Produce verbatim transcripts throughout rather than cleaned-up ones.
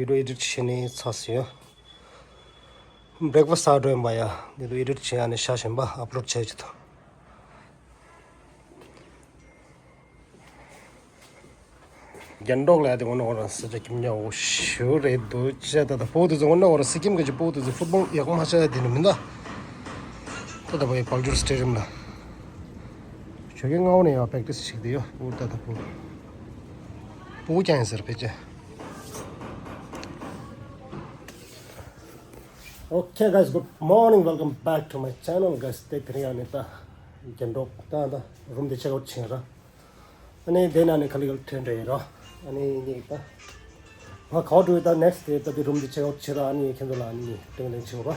བི་ཌི་ཡོ་ཨེ་ཌི་ཊི་བྱས་ནས་ཚར་སོང་ཡ། བྷི་རེག་ཕ་སི་ཊི་ཟ་འགྲོ་ཡིན་པ་ཡ། འདི་ཚོ་ཨེ་ཌི་ཊི་བྱས་ཨ་ནི་བཞག་བཞིན་པ་ཨབ་ལོཌ་བྱས་ཀྱི་འདུག་རྒྱན་སྒྲོག་ལ་དེ་འོ་ན་འོ་ར་ས་ཆ་ཁྱིམ་ཉག་འོ་ཞུ་རེད་འདུག་ཅེས་ད་ད་སྤོ་དུ་ཚོ་འོ་ན་འོ་ར་སི་ཀིམ་གི་ཅི་སྤོ་དུ་ཚོ་ཕུཊ་བོལ་ཡག་མ་ཆ་ཡ་དེ་ནི་མིན་ད། ད་ད་བའི་བལ་ཇུར་སི་ཊེ་ཌི་ཡམ་ལ་ཞོགས་ཀས་སྔ་བོ་ནས་ཡང་པེག་ཊི་སི་བྱེད་ཀྱི་ཡོད། སྤོ་ད་ད་སྤོ་སྤོ་ཀྱང་ཡིན་ཟེར་ཕལ་ཆེར། Okay guys, good morning, welcome back to my channel guys. དེ་དེ་རིང་ཡང་ནི་ད་རྒྱན་སྒྲོག་ད་ད་རུམ་དེ་ཆེག་ཨའུཊ་ཕྱིན་ར། ཨ་ནི་དེ་ན་ནི་ཁ་ལི་གལ་ཐོན་རེད་ར། ཨ་ནི་ནི་ད་ང་ཁའོ་ཀྲུའི་ད་ནེག་སི་ཊི་དེ་ད་དེ་རུམ་དེ་ཆེག་ཨའུཊ་ཕྱིན་ར། ཨ་ནི་ཁྱེད་ཚོ་ལ་ཨ་ནི་ཏེང་ཏེང་ཆེ་བ།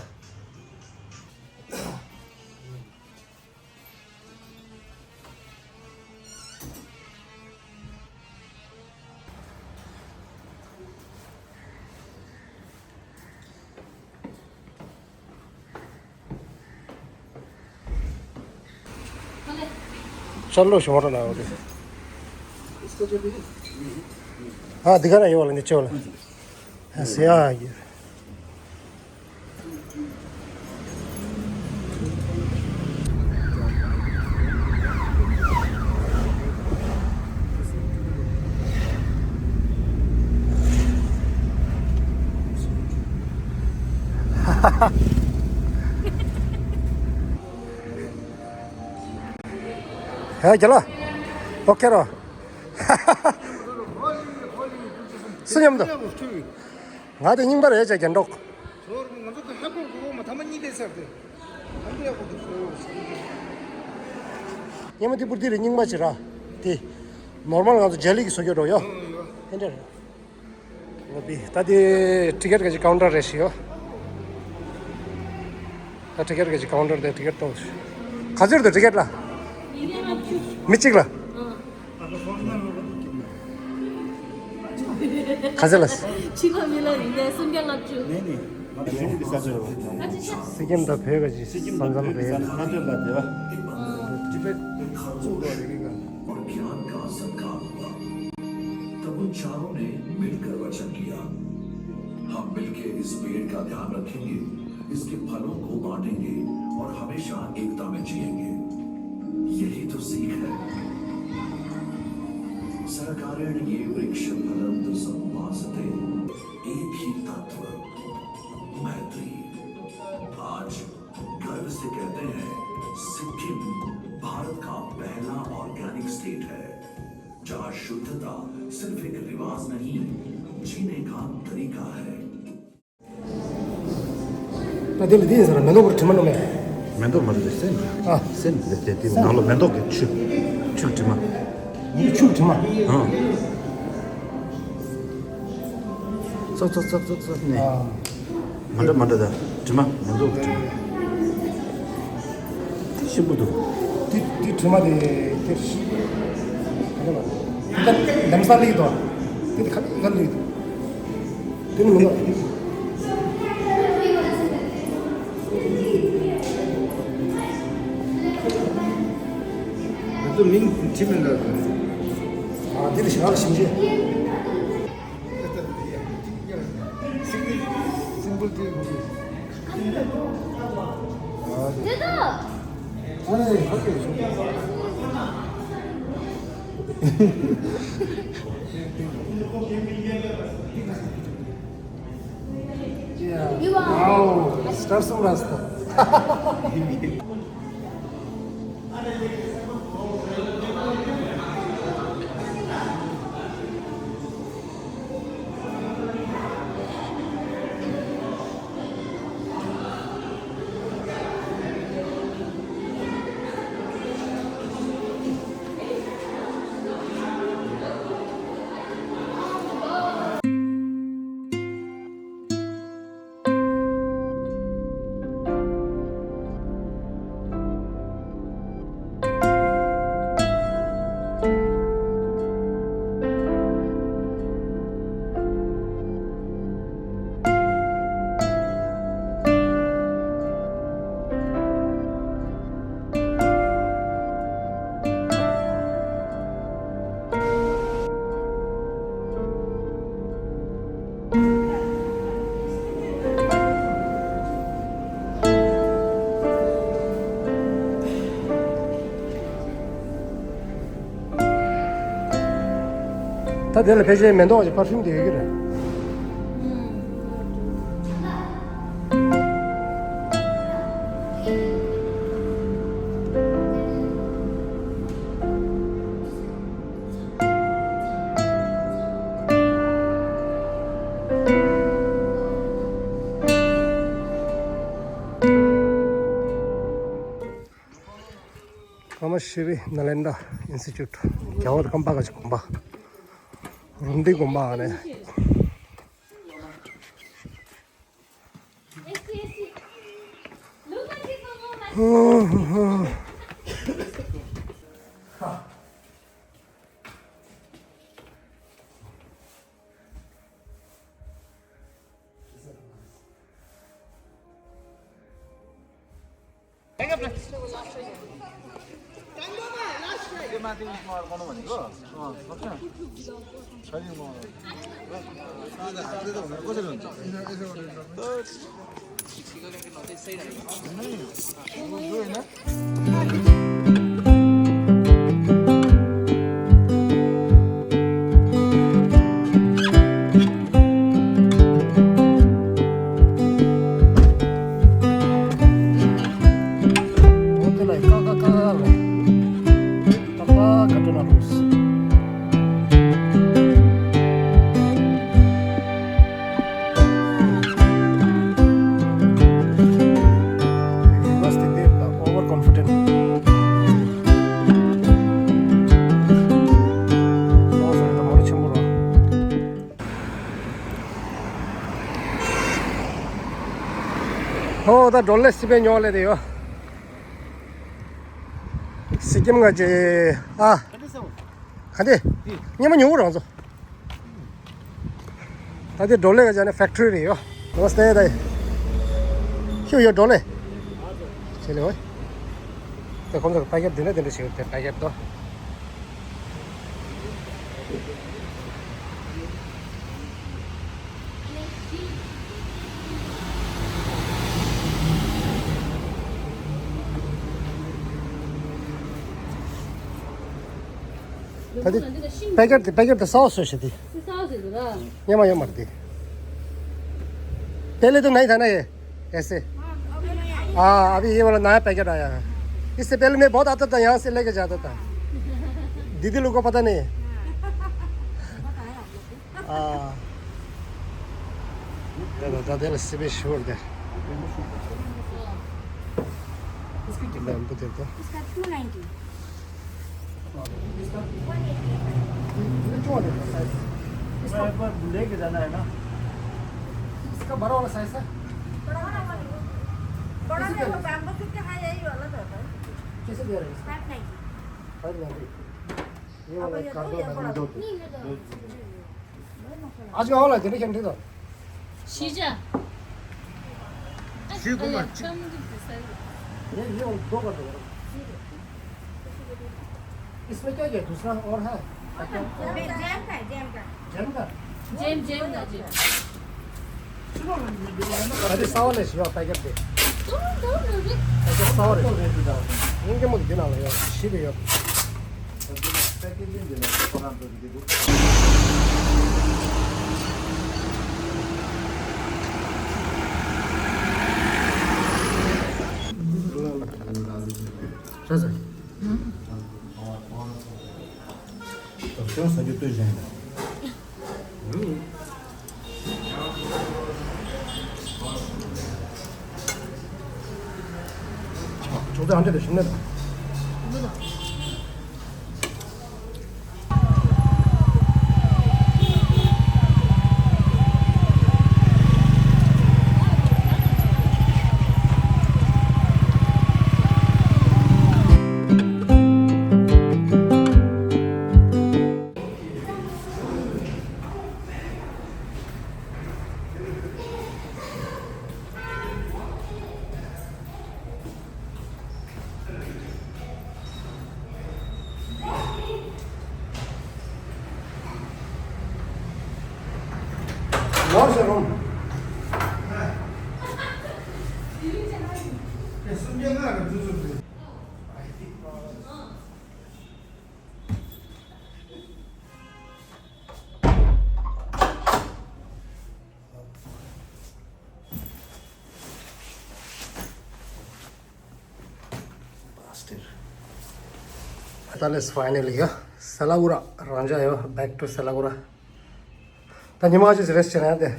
ཤར་ལོ་ཞོར་ན་འོ་དེ། ཨ་འདི་ག་ན་ཡོད་ལ་འདི་ཆེ་བ་ལ། ཟེ་ཨ་ཡེ། ཧེ་རྒྱ་ལ། ཨོ་ཁེ་རོ། སུ་མཉམ་དུ། ང་དེ་རྙིང་པ་རེད་ཅེས་རྒྱན་སྒྲོག་ང་ཚོ་དེ་ཧ་གོ་གོ་མ་ཐ་མ་གཉིས་དེ་ཟེར་ཏེ། ཨ་འདི་ཡག་པོ་འདུག་ཟེར་བ་ཟེར་གྱི་འདུག་སྙེ་མོ་ཏི་པུར་ཏི་རེད། རྙིང་པ་ཅིག་ར། དེ་ནོར་མལ་ང་ཚོ་ཇ་ལི་གི་བཟོ་རྒྱུ་འགྲོ་ཡོད། ཡོད་ཡོད། ཧེ་འདྲ་རེད། ལོ་པི་ད་དེ་ཊི་ཀེ་ཊི་ག་ཅིག་ཀའུན་ཊར་རེད་ཤི་ཡོད། ད་ཊི་ཀེ་ཊི་ག་ཅིག་ཀའུན་ཊར་དེ་ཊི་ཀེ་ཊི་གཏོང་། ག་ཚོད་འདུག་ཊི་ཀེ་ཊི་ལ། མི་གཅིག་ལ། ག་ཚོད་ལ། ཕྱི་ལོགས་མི་ལ་རིང་ནས་སུམ་བརྒྱ་ལྔ་བཅུ། ནས་ནས་ང་གཞུང་གི་ས་ཆ་རེད་བ། སི་ཀིམ་དང་བོད་ག་ཅིག་ས་མཚམས་རེད། ས་ཆ་ལ་དེ་བ། ཏི་པེ་ཊི་གཙུག་ལག་རེད་གི་ག། और ज्ञान का सत्कार हुआ। तब उन चारों ने मिलकर वचन लिया, हम मिलके इस पेड़ का ध्यान रखेंगे, इसके फलों को बांटेंगे और हमेशा एकता में जिएंगे। यही तो सीख है। सहकारेण ये वृक्ष फलंतु समुपासते। एक ही तत्व, मैत्री। आज गर्व से कहते हैं, सिक्किम भारत का पहला ऑर्गेनिक स्टेट है, जहां शुद्धता सिर्फ एक रिवाज नहीं, जीने का तरीका है। ད་དེ་ལ་དེ་ཡིན་ཟེར་ན་མེ་ཏོག་གི་དྲི་མ་ནོ་མེ། མེ་ཏོག་མ་རེད། སེན་རེད། ཨ། སེན་རེད་དེ་དེ་སེན། ནང་ལོ་མེ་ཏོག་གི་ཆུ། ཆུ་དྲི་མ། ཡི་ཆུ་དྲི་མ། ཨ། ཙག་ཙག་ཙག་ཙག་ཙག་ནས། ཨ། མ་འདྲ་མ་འདྲ་ད། དྲི་མ་མེ་ཏོག་གི་དྲི་མ། དེ་ཞིམ་པོ་འདུག་དེ་དེ་དྲི་མ་དེ་དེ་ཞིམ་པོ་འདུག་ད་ལམ་སང་སླེབས་འདུག་དེ་དེ་ཁ་ལ་སླེབས་འདུག་དེ་ནི་མི་འདུག་ང་ཚོ་མིང་ཁྲིད་མི་འདུག་ཨ་དེ་ནི་ཞིམ་ཞིམ་ཞིག Simple thing. Wow, start some rasta. ད་དེ་ལ་ཕལ་ཆེར་མེ་ཏོག་གི་པར་ཕིའུམ་དེ་ཡོད་ཀྱི་རེད། ཀ་མ་ཤི་རི་ནཱ་ལེནྡྲ་ཨིན་སི་ཊི་ཊུཊ། རྒྱལ་བ་རམ་པ་ག་ཅིག་དགོན་པ། རུམ་བཏེག་དགོན་པ་ཨ་ནི། Must be overconfident. ཨོ་ད་ཌོ་ལེ་སི་པན་ཉོ་ལེ་དེ་ཡོད། སི་ཀིམ་ང་ཅེ་ཨ། ག་འདི། སྙེ་མ་ཉོ་རང་ཚོ། ད་དེ་ཌོ་ལེ་ག་ཅེ་ནི་ཕེག་ཊི་རི་རེད་ཡོད། ནམ་སྟེ་ད། ཤུ་ཡོད་ཌོ་ལེ། ཆེ་ལེ་ཝེ། ད་ཁོང་ཚོ་གི་པེ་ཀེ་ཊི་འདི་ནས་དེ་འདྲ་ཞིག་དེ་པེ་ཀེ་ཊི་དོ། ད་དེ་པེ་ཀེ་ཊི་དེ་པེ་ཀེ་ཊི་དེ་གསར་པ་བཟོས་ཤག་དེ། སི་སའོ་སི་དུ་ར། ཉི་མ་ཡོད་མ་རེད་དེ། पहले तो नहीं था ना ये, ऐसे। हाँ, अभी ये वाला नया पैकेट आया है। इससे पहले मैं बहुत आता था, यहाँ से लेके जाता था। दीदी लोग को पता नहीं है। हाँ। ད་ལྟ་ལ་སི་པན་ཤོར་དེ། इसका कितना? ལམ་བུ་དེ་ད། इसका टू नाइंटी। इसका? ये जो वाला साइज। इसका एक बार लेके जाना है ना। इसका बड़ा वाला साइज है। बड़ा वाला। बड़ा कैसे नहीं दे रहे? होता, हम लोग कितने हाई यही वाला रहता है। कैसे दे रहे हैं इसका? Five ninety. Five ninety. ये वाला एक कर दो, ये बड़ा दो। नहीं, ये दो। आज का वाला है, देखिए, ठीक है। शीजा। शी कुमार। ये, ये दो कर दो। इसमें क्या क्या दूसरा और है? जैम का है, जैम का। जैम का? जैम, जैम का, जैम। अरे, सावा ले, शिवा, पैकेट दे। तुम दो लोग। पैकेट सावा ले। इनके मुझे देना लगा, शी भी हो। ད་ལས་ཕའི་ནལ་ལི་ཡ། སེ་ལ་གུ་ར་རང་འཇགས་ཡོད། Back to སེ་ལ་གུ་ར། ད་ཉི་མ་ཅིག་རེ་སི་ཊི་བྱས་ན་ཡང་དེ་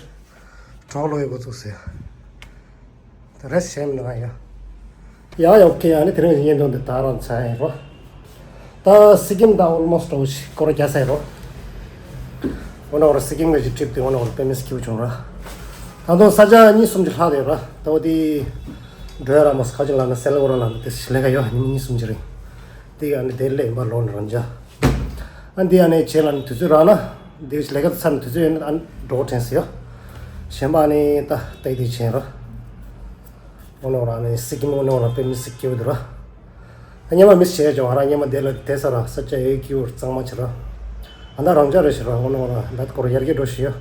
གྲོགས་ལོ་ཡི་འགོ་ཚུགས་སོང་ཡ། ད་རེ་སི་ཊི་བྱས་མི་འདུག་ཡ། ཡ་ཡ། ཨོ་ཁེ། ཨ་ནི་དེ་རིང་གི་བརྙན་ཐུང་འདི་ད་རང་ཚར་ཡིན་རོ། ད་སི་ཀིམ་ད་ཨོལ་མོ་སི་ཊི་འོ་ཞིག་སྐོར་རྒྱག་ས་ཡིན་རོ། འོ་ན་འོ་ར་སི་ཀིམ་གི་ཅིག་ཊི་རིབ་དེ་འོ་ན་འོ་ར་དཔེ་མི་སྲིད་སྐྱིད་པོ་བྱུང་ར། ད་དུང་ས་ཆ་གཉིས་གསུམ་ཅིག་ལྷག་བསྡད་ཡོད་ར། ད་འོ་དེ་འགྲོ་ཡ་ར་མོ་སི་ཁ་ཅིག་ལ་ན་སེ་ལ་གུ་ར་ལ་ན་དེ་ལས་ཀ་ཡོད། ཉི་མ་གཉིས་གསུམ་ཅིག་རིང་། དེ་ག་ནི་དེ་ལས་ཡིན་པ་ལོ་ནི་རང་འཇགས། ཨ་འདི་ཨ་ནི་བྱས་ལ་ནི་དུས་ཚོད་རག་ན། འདི་ལས་ཀ་ཚར་ནི་དུས་ཚོད་ཡོད་ན་ཨ་འགྲོ་དྲན་སི་ཡོད། གཞན་པ་ཨ་ནི་ད་ལྟ་དེ་བྱས་ར། འོ་ནོ་ར་ནི་སི་ཀིམ་འོ་ནོ་ར་དཔེ་མི་སྲིད་སྐྱིད་པོ་འདུག་ར། ད་སྙམ་པ་མི་བྱས་ཀྱང་ང་རང་སྙམ་པ་དེ་ལ་དེ་ས་ར་ས་ཆ་ཡོད་སྐྱིད་པོ་གཙང་མ་བྱེད་ར། ཨ་ད་རང་འཇགས་རེད་ཤི་ར། འོ་ནོ་ར་ད་སྐོར་ཡར་རྒྱས་འགྲོ་ཤི་ཡོད།